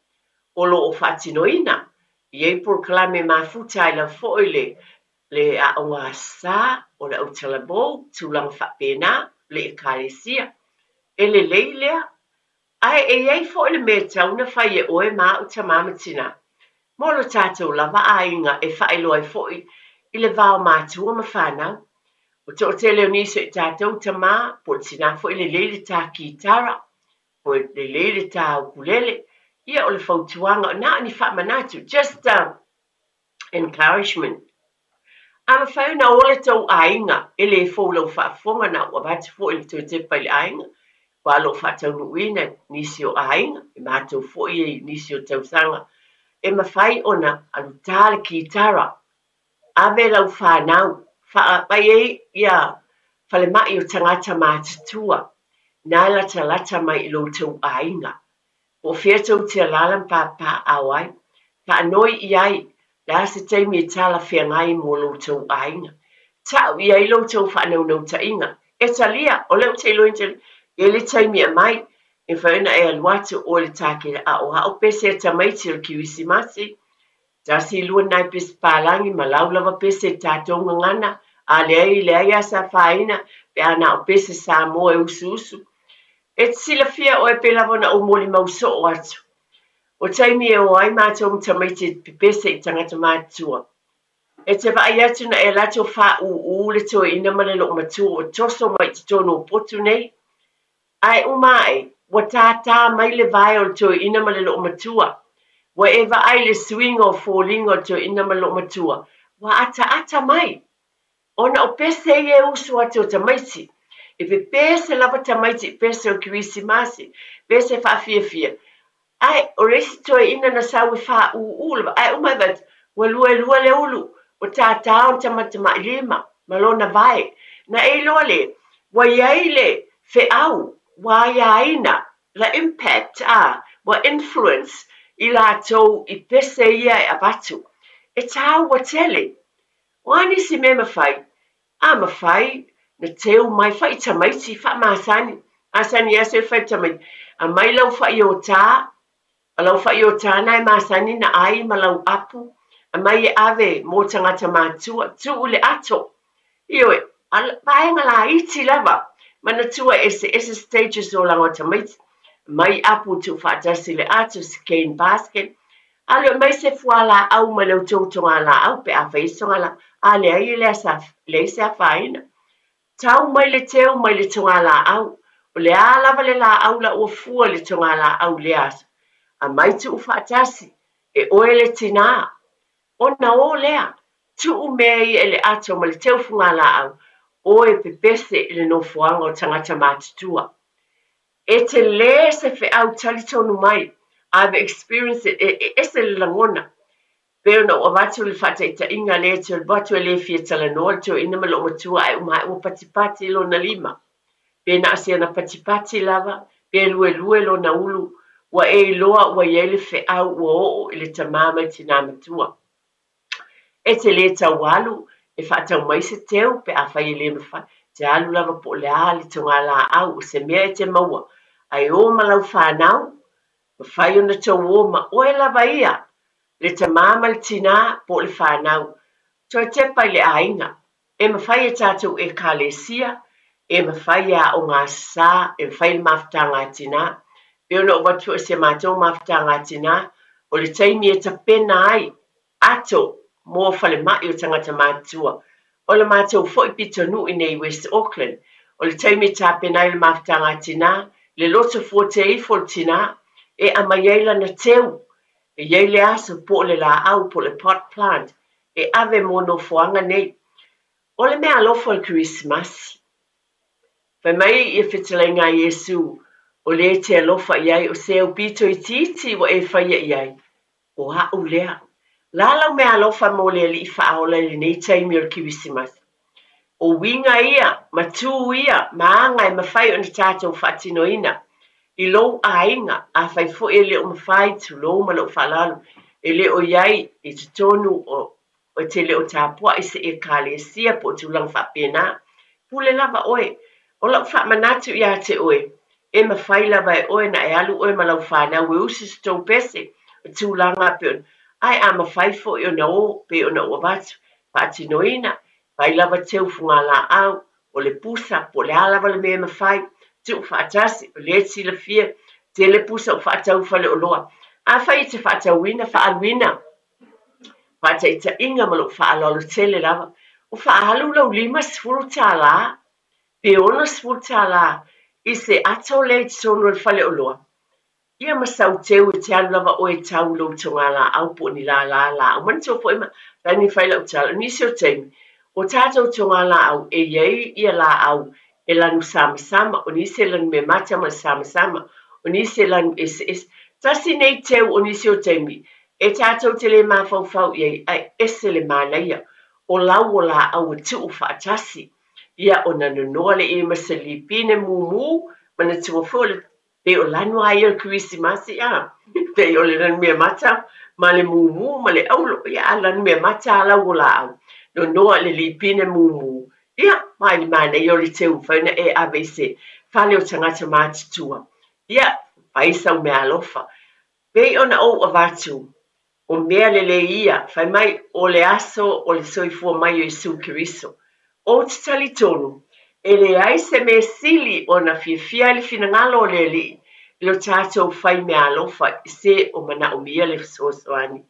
o lo o faatinoina, e i ai polokalame mafuta ai lava foi le aoga Aso Sa, o le autalavou, tulaga faapena, le Ekalesia. E lelei lea. Ae e i ai foi le mea e tatau ona fai e oe ma au tamā ma tinā, mo lo tatou lava aiga e faailoa ai foi i le va o matua ma fanau. O toatele o nisi o i tatou tamā, po o le tinā foi lelei le tā kitara, po o lelei le tā ukulele, ia o le fautuaga, na o ni faamanatu, just encouragement. A mafai ona o le tou aiga, e le fou lau faafofoga na ou avatu foi le toe tepa i le aiga, aua o lo o faataunuuina nisi o aiga, e matou foi i nisi o tausaga, e mafai ona alu tā le kitara, ave lau fanau, vaai ai ia falemai o tagata matutua, na e latalata mai i lo tou aiga. Po o fea tou te alaala ma papaaao ai, faanoi i ai, le a se taimi e talafeagai mo lo tou aiga. Ta'u i ai lo tou faanaunautaiga. E talia, o lea ou te iloa e le taimi e mai, e mafai ona e alu atu oe le tākele aoao pese a tamaiti o le Kerisimasi, tasi lua nai pese palagi ma lau lava pese i tatou gagana, a leai leai lava se afaina pe a na o pese Samoa e usuusu. E te silafia oe pe lava ona ou molimau soo atu. O taimi e o ai matou ma tamaiti e pepese i tagata matutua. E te vaai atu na e alu atu o faaūū le toeaina ma le loomatua ua toso mai i totonu o potu nei. Ae uma ae, ua tātā mai le vae o le toeaina ma le loomatua. Ua e vaai i le suiga o foliga o le toeaina ma le loomatua, ua ataata mai. Ona o pese ia e usu atu o tamaiti. E pepese lava tamaiti i pese o Kerisimasi, pese faafiafia. Ae o le isi toeaina na sau e faaūū lava, ae uma e vaai atu, ua luelue le ulu, ua tātā ona tamatamailima ma lona vae. Na e iloa lea, ua i ai le feau, ua aiaina, the impact, a, ua influence i latou i pese ia e avatu. E tāua tele. O a nisi mea mafai? A mafai na teu mai fai tamaiti, faamasani. Masani lava se fai tamaiti. Aumai lau faiotā, o lau faiotā na e masani na ai ma lau apu, aumai e ave mo tagata matua, tuu i le ato. Ioe, vaega laiti lava, manatua e eseese stages o olaga o tamaiti. Aumai apu tuufaatasi i le ato, se cane basket, alu e aumai se fualaau mai le tou togalaau pe a fai ai se togalaau, a leai e leai se afaina. Tau mai le teu mai le togalaau, o le a lava le laau la ua fua i le togalaau i lea aso. Aumai tuufaatasi, e oe le tinā, ona o lea, tuu mea ia i le ato ma le teu fugalaau, o e pepese i le nofoaga o tagata matutua. E tele se feau talitonu mai, I've experienced it, e ese le lagona. Pei ona ou avatu le faataitaiga lea e te alu atu e le fia talanoa le toeaina ma loomatua ae uma ae ua patipati lona lima. Pe na o si ana patipati lava, pe luelue lona ulu, ua e iloa ua i ai le feau ua oo i le tamā ma le tinā matua. E te le tau alu e faatau mai se teu pe afai e le mafai, te alu lava po o le a le togalaau o se mea e te maua, ae o ma lau fanau, mafai ona tou o ma oe lava ia, le tamā ma le tinā po o le fanau, toe tepa i le aiga. E mafai e tatou Ekalesia, e mafai e Aoga Aso Sa, e mafai le mafutaga a tinā. Pei ona ou avatu foi i si a matou mafutaga a tinā, o le taimi e tapena ai ato mo falemai o tagata matutua. O le matou foi pitonuu i nei West Auckland, o le taimi e tapena ai le mafutaga a tinā, le loto fuate ifo o le tinā, e aumai ai lana teu. E i ai le aso po o le laau po o le pot plant e ave mo nofoaga nei. O le meaalofa o le Kerisimasi. Fai mai ia fetalaiga a Iesu, O le e te alofa i ai, o se aupito itiiti ua e faia i ai, o a'u lea. O le a lau meaalofa mo le Alii Faaola i lenei taimi o le Kerisimasi? O uiga ia, ma tu ia, ma aga e mafai ona tatou faatinoina i lou aiga, afai foi e le o mafai, tulou ma lou faaaloalo, e le o i ai i totonu o e te le o tapuai i se Ekalesia po o tulaga faapena, pule lava oe. O lau faamanatu ia te oe, e mafai lava e oe na e alu oe ma lau fanau e usu se tou pese, o tulaga pei ona, ae a mafai foi ona o pei ona ou avatu, faatinoina, fai lava teu fugalaau, o le pusa, po o le a lava le mea e mafai, tuu faatasi, o lea e silafia, tele pusa ua faatau i faleoloa. Afai e te faatauina, faaaluina, faataitaiga ma lou faaaloalo tele lava, o faaalu lau $50 pe $60 i se ato lea i totonu o le faleoloa, ia ma sau teu e te alu lava oe e tau i lou togalaau po o ni lala laau. Manatua foi ma taimi fai lau tala, o nisi o taimi, o tatou togalaau e i ai ia laau e lanu samasama, o nisi e lanu meamata ma le samasama, o nisi e lanu eseese. Tasi nei teu o nisi o taimi e tatou te le mafaufau i ai, ae ese le manaia o lau o laau e tuu faatasi. Ia ona nonoa lea i ai ma se lipine mumu, manatua foi o le pei o lanu lava ia o le Kerisimasi, a? Pei o le lanu meamata ma le mumu ma le aulo, ia a lanu meamata lava lau o laau, nonoa i le lipine mumu, ia, ma i le manaia o le teu mafai ona e ave i se fale o tagata matutua. Ia, fai sau meaalofa. Pei ona ou avatu, o mea lelei ia, fai mai o le aso o le soifua mai o Iesu Keriso. Ou te talitonu, e leai se mea sili ona fiafia ai le finagalo o le Alii i lo tatou fai meaalofa i se o manaomia le fesoasoani.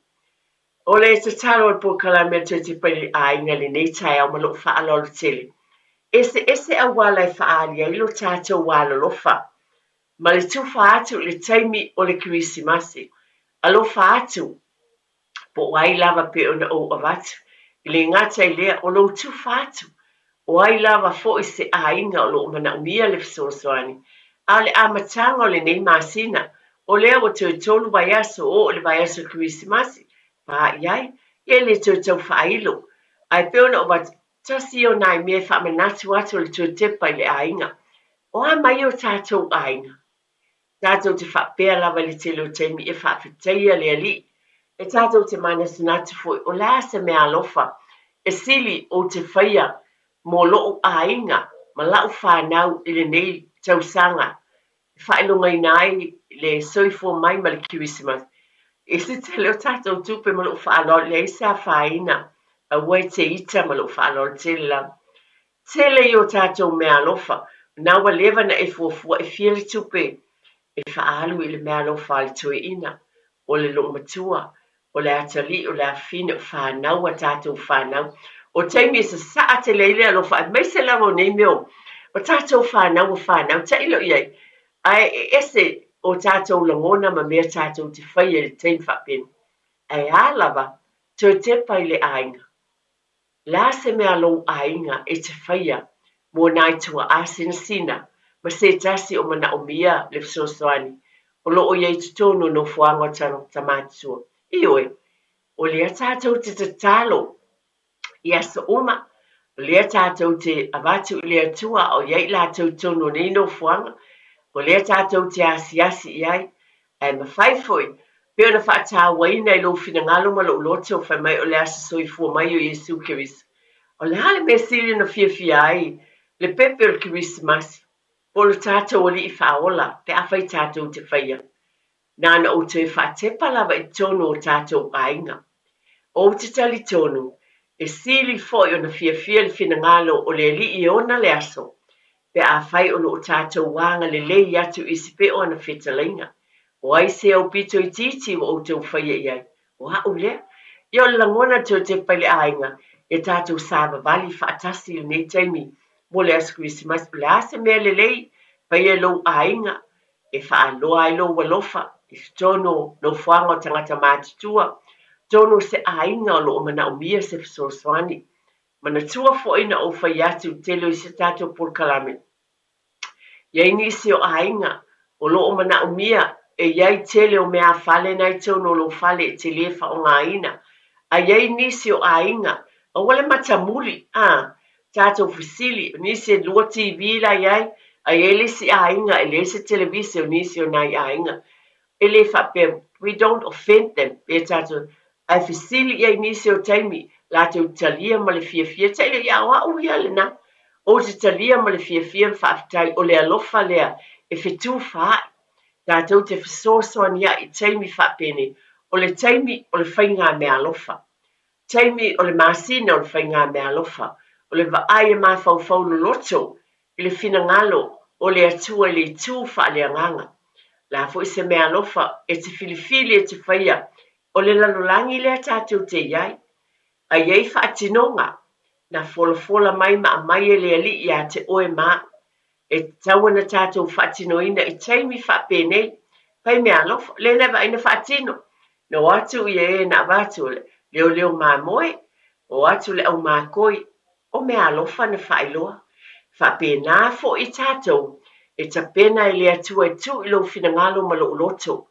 O le tatalo o le polokalame a le Toetepa i le Aiga i lenei taeao ma lou faaaloalo tele, eseese auala e faaali ai lo tatou alolofa ma le tufa atu i le taimi o le Kerisimasi. Alofa atu, po o ai lava pei ona ou avatu. E le gata i lea, o lou tufa atu, o ai lava foi se aiga o lo o manaomia le fesoasoani. A o le amataga o lenei masina, o lea ua toe tolu vaiaso o oo i le vaiaso Kerisimasi, pā i ai, ia e le toe tau faailo. Ae pei ona ou avatu, tasi ia o nai mea e faamanatu atu o le toe tepa i le aiga. O a mai o tatou aiga? Tatou te faapea lava i le tele o taimi e faafetaia le Alii. E tatou te manatunatu foi o le a se meaalofa e sili ou te faia mo lo'u aiga ma la'u fanau i lenei tausaga e faailogaina ai le soifua mai ma le Kerisimasi. I se tele o tatou tupe ma lo'u faaaloalo, e leai se afaina, aua e te ita ma lo'u faaaloalo tele lava. Tele i o tatou meaalofa, na ua leva na e fuafua e fia le tupe e faaalu i le meaalofa a le toeaina, o le loomatua, o le atalii, o le afafine, o fanau a tatou fanau. O taimi e sasaa tele ai le alofa aemaise lava o nei mea o tatou fanau a fanau, tailo i ai, ae e ese o tatou lagona ma mea tatou te faia i le taimi faapena. Ae a lava, toe tepa i le aiga. Le a se mea a lou aiga e te faia mo nai tuaa sinasina ma se tasi o manaomia le fesoasoani o lo o i ai i totonu o nofoaga o tagata matutua? Ioe, o lea tatou te tatalo i aso uma, o lea tatou te avatu i le Atua a o i ai i latou i totonu o nei nofoaga, o lea tatou te asiasi i ai, Ae mafai foi, pei ona faatauaina i lou finagalo ma lou loto, fai mai o le aso soifua mai o Iesu Keriso. O le a le mea sili ona fiafia ai le pepe o le Kerisimasi, po o lo tatou Alii Faaola, pe afai tatou te faia? Na ona ou toe faatepa lava i totonu o tatou aiga. Ou te talitonu, e sili foi ona fiafia le finagalo o le Alii e ona le aso, pe afai o lo o tatou agalelei atu i se peo o ana fetalaiga. O ai se aupito itiiti ua outou faia i ai? O a'u lea. Ia o le lagona toe tepa i le aiga, e tatou savavali faatasi i lenei taimi mo le aso Kerisimasi. O le a se mea lelei faia e lou aiga e faaloa ai lou alofa? i totonu o nofoaga o tagata matutua, totonu o se aiga o lo o manaomia se fesoasoani. Manatua foi na ou fai atu i le tele o isi tatou polokalame, i ai nisi o aiga o lo o manaomia e i ai tele o meaafale na i totonu o lou fale e te le faaaogaina. Ae i ai nisi o aiga, aua le matamuli, a tatou fesili, o nisi e 2 TV la i ai, ae i ai le isi aiga e leai se televise o nisi o nai aiga. E le faapea, we don't offend them, pe tatou, ae fesili i ai nisi o taimi, latou talia ma le fiafia, tailo ia o au ia lena. Ou te talia ma le fiafia ma faafetai o le alofa lea e fetufaai. Tatou te fesoasoani ai i taimi faapenei, o le taimi o le faiga meaalofa. Taimi o le masina o le faiga meaalofa. O le vaai e mafaufau loloto i le finagalo o le Atua i le itu faaleagaga. La foi se meaalofa e te filifili e te faia o le lalolagi lea tatou te i ai. Ae i ai faatinoga na folafola mai ma aumai e le Alii ia te oe ma au. E tatau ona tatou faatinoina i taimi faapenei. Fai meaalofa, lea na vaai na faatino. Na o atu ia e na avatu o le leoleo mamoe, o atu le aumakoi, o meaalofa na faailoa. Faapena foi tatou e tapena e le Atua e tuu i lou finagalo ma lou loto.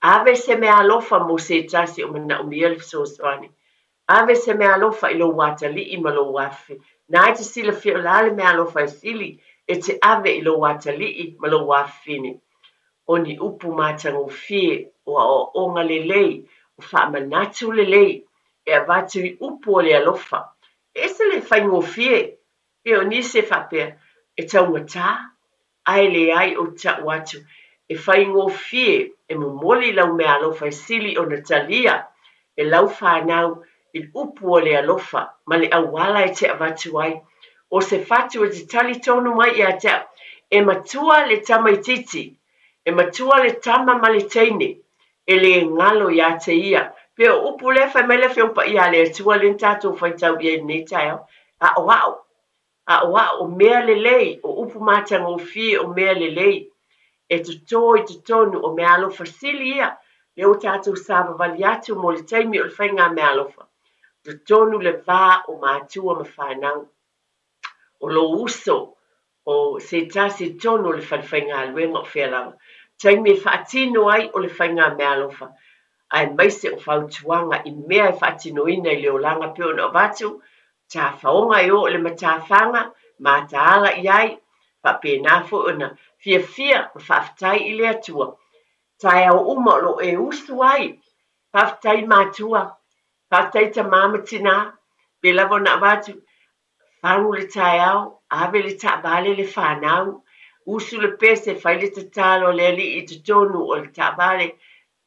Ave se meaalofa mo se tasi o manaomia le fesoasoani. Ave se meaalofa i lou atalii ma lou afe. Na e te silafia o le a le meaalofa e sili e te ave i lou atalii ma lou afafine. O ni upu matagofie, o aoaoga lelei, o faamanatu lelei, e avatu i upu o le alofa. E ese le faigofie, e o nisi e faapea, e taugata, ae leai o tau atu, e faigofie e momoli lau meaalofa e sili ona talia e lau whanau i upu o le alofa ma le auala e te avatu ai. O se fatu e te tali tonu mai ia te au, e matua le tamaititi, e matua le tama ma le teine, e le ngalo ia te ia. Pe o upu lea fai mai le Afioga Paia a le Atua le tatou faitau i ai lenei taeao. Aoao, aoao, o mea lelei, o upu matagofie o mea lelei. E totō i totonu o meaalofa sili ia, lea ua tatou savavali atu mo le taimi o le faiga meaalofa. Totonu le va o matua ma whanau. O lou uso, o se tasi tonu o le falefaigaluega o fea lava. Taimi e faatino ai o le faiga meaalofa. Aemaise o fautuaga i mea e faatinoina i le olaga pe ona avatu, tafaoga e o le matafaga, mataala i ai, faapena foi ona fiafia ma faafetai i le Atua. Taeao uma o lo e usu ai, faafetai matua, faafetai tamā ma tinā, pe lava ona avatu, fagu le taeao, ave le taavale le whanau, usu le pese, fai le tatalo le alii i totonu o le taavale,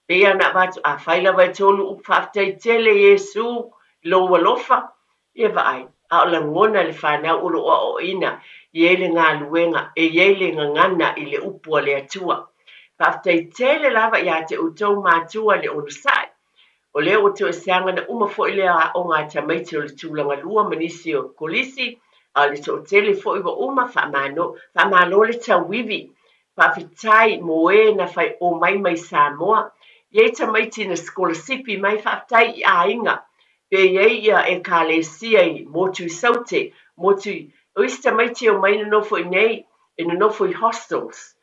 pe ana avatu, a fai lava e tolu upu faafetai tele Iesu, lou alofa, ia vaai. A o lagona le whanau o lo o aoaoina, i ai le galuega, e i ai le gagana i le upu a le Atua. Faafetai tele lava ia te outou matua le onosai. O lea ua toeseaga na uma foi le aoga a tamaiti o le tulaga lua ma nisi o kolisi, a o le toatele foi ua uma faamalo, faamalo le tauivi. Faafetai mo e na fai o mai mai Samoa. I ai tamaiti na sikolasipi mai faafetai i aiga. Pe i ai ia ekalesia i motu i Saute, motu i, o isi tamaiti o mai nonofo i nei, e nonofo i hostels.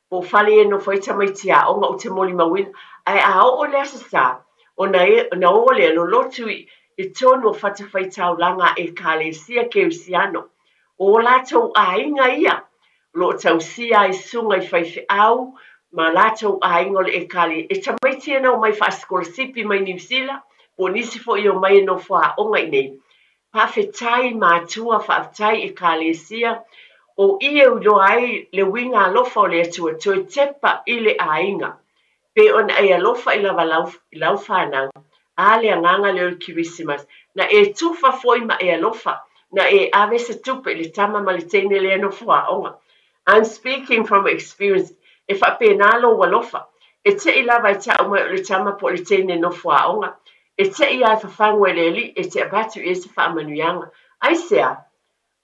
Po o fale e nofo ai tamaiti aoga o te molimauina. Ae a oo le aso sa, ona e, na o lea lolotu i tonu o fatafaitaulaga a ekalesia kerisiano. O latou aiga ia, o lo o tausia ai susuga i faifeau ma latou aiga o le ekalesia. E tamaiti e na omai faasikolasipi mai Niu Sila, po o nisi foi o mai e nofo aoga i nei. Faafetai matua, faafetai ekalesia, o i e iloa ai le uiga alofa o le Atua, toe tepa i le aiga. Pe ona e alofa i lava lau, i lau whanau, a le agaga lea o le Kerisimasi. Na e tufa foi ma e alofa, na e ave se tupe i le tama ma le teine lea nofo aoga. I'm speaking from experience. E faapena lou alofa. E tei lava e tau mai o le tama po o le teine nofo aoga. E tei lava e fafagu e le Alii e te avatu i ai se faamanuiaga. Aisea?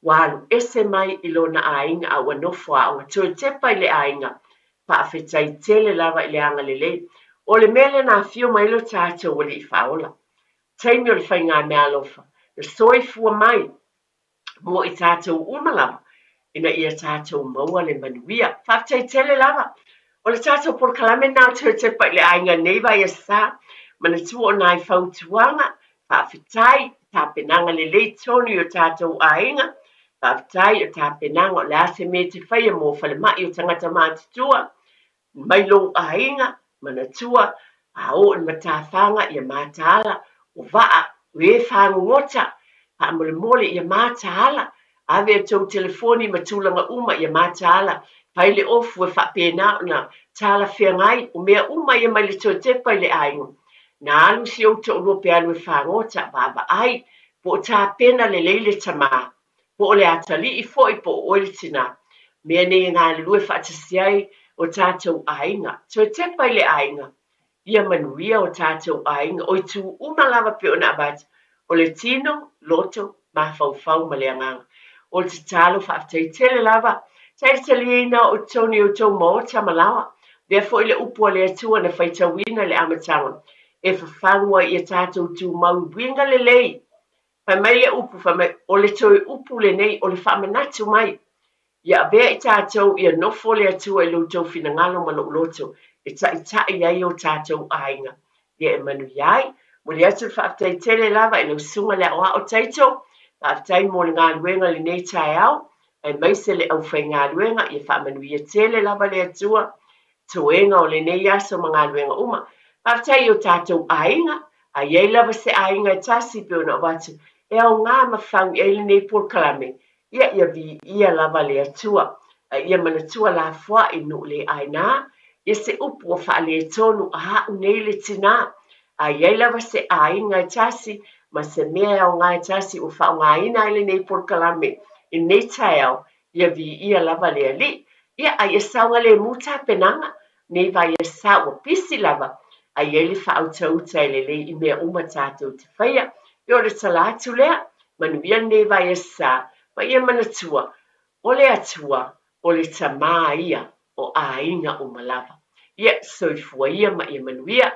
Ua alu ese mai i lona aiga a ua nofo aoga. Toe tepa i le aiga. Faafetai tele lava i le agalelei. O le mea lea na afio mai ai lo tatou Alii Faaola, taimi o le faigameaalofa, na soifua mai mo i tatou uma lava, ina ia tatou maua le manuia. Faafetai tele lava. O le tatou polokalame lena o Toe Tepa i le Aiga nei Vaiaso Sa, manatua o nai fautuaga, faafetai, tapenaga lelei tonu i o tatou aiga, faafetai o tapenaga o le a se mea e te faia mo falemai o tagata matutua, mai lou aiga, manatua, a oo i le matafaga ia mataala, o vaa, o e fagogota, faamolemole ia mataala, ave a outou telefoni ma tulaga uma ia mataala, fai le ofu e faapena ona talafeagai, o mea uma ia mai le Toe Tepa i le Aiga. Na alu si ou toalua pe alu e fagota, vaavaai, po o tapena lelei le tamā, po o le atalii foi po o oe le tinā. Mea nei e galulue faatasi ai o tatou aiga. Toe Tepa i le Aiga, ia manuia o tatou aiga, o itu uma lava pei ona avatu, o le tino, loto, mafaufau ma le agaga. O le tatalo faafetai tele lava, talitaliaina o totonu i outou maota ma laoa. Avea foi le upu a le Atua na faitauina i le amataga, e fafagu ai ia tatou tumau i uiga lelei. Fai mai le upu, fai mai, o le toe upu lenei, o le faamanatu mai. Ia avea i tatou, ia nofo le Atua i lo outou finagalo ma lou loto, e taitai ai o tatou aiga. Ia e manuia ai. Momoli atu le faafetai tele lava i lau susuga le aoao Taito. Faafetai mo le galuega i lenei taeao, aemaise le aufaigaluega, ia faamanuia tele lava le Atua, toega o lenei aso ma galuega uma. Faafetai i o tatou aiga, a i ai lava se aiga e tasi pei ona avatu, e aoga ma fagu i ai lenei polokalame, ia ia viia lava le Atua. A ia manatua lafoai nuu le aina, ia se upu ua faaletonu a au nei le tinā. A i ai lava se aiga e tasi ma se mea e aoga e tasi ua faaaogaina ai lenei polokalame i lenei taeao, ia viia lava le Alii. Ia, a ia saogalemu tapenaga, nei vaiaso sa ua pisi lava, a i ai le faautauta e lelei i mea uma tatou te faia. Ia o le tala atu lea, manuia lenei vaiaso sa, ma ia manatua, o le Atua, o le Tamā ia o aiga uma lava. Ia, soifua ia ma ia manuia.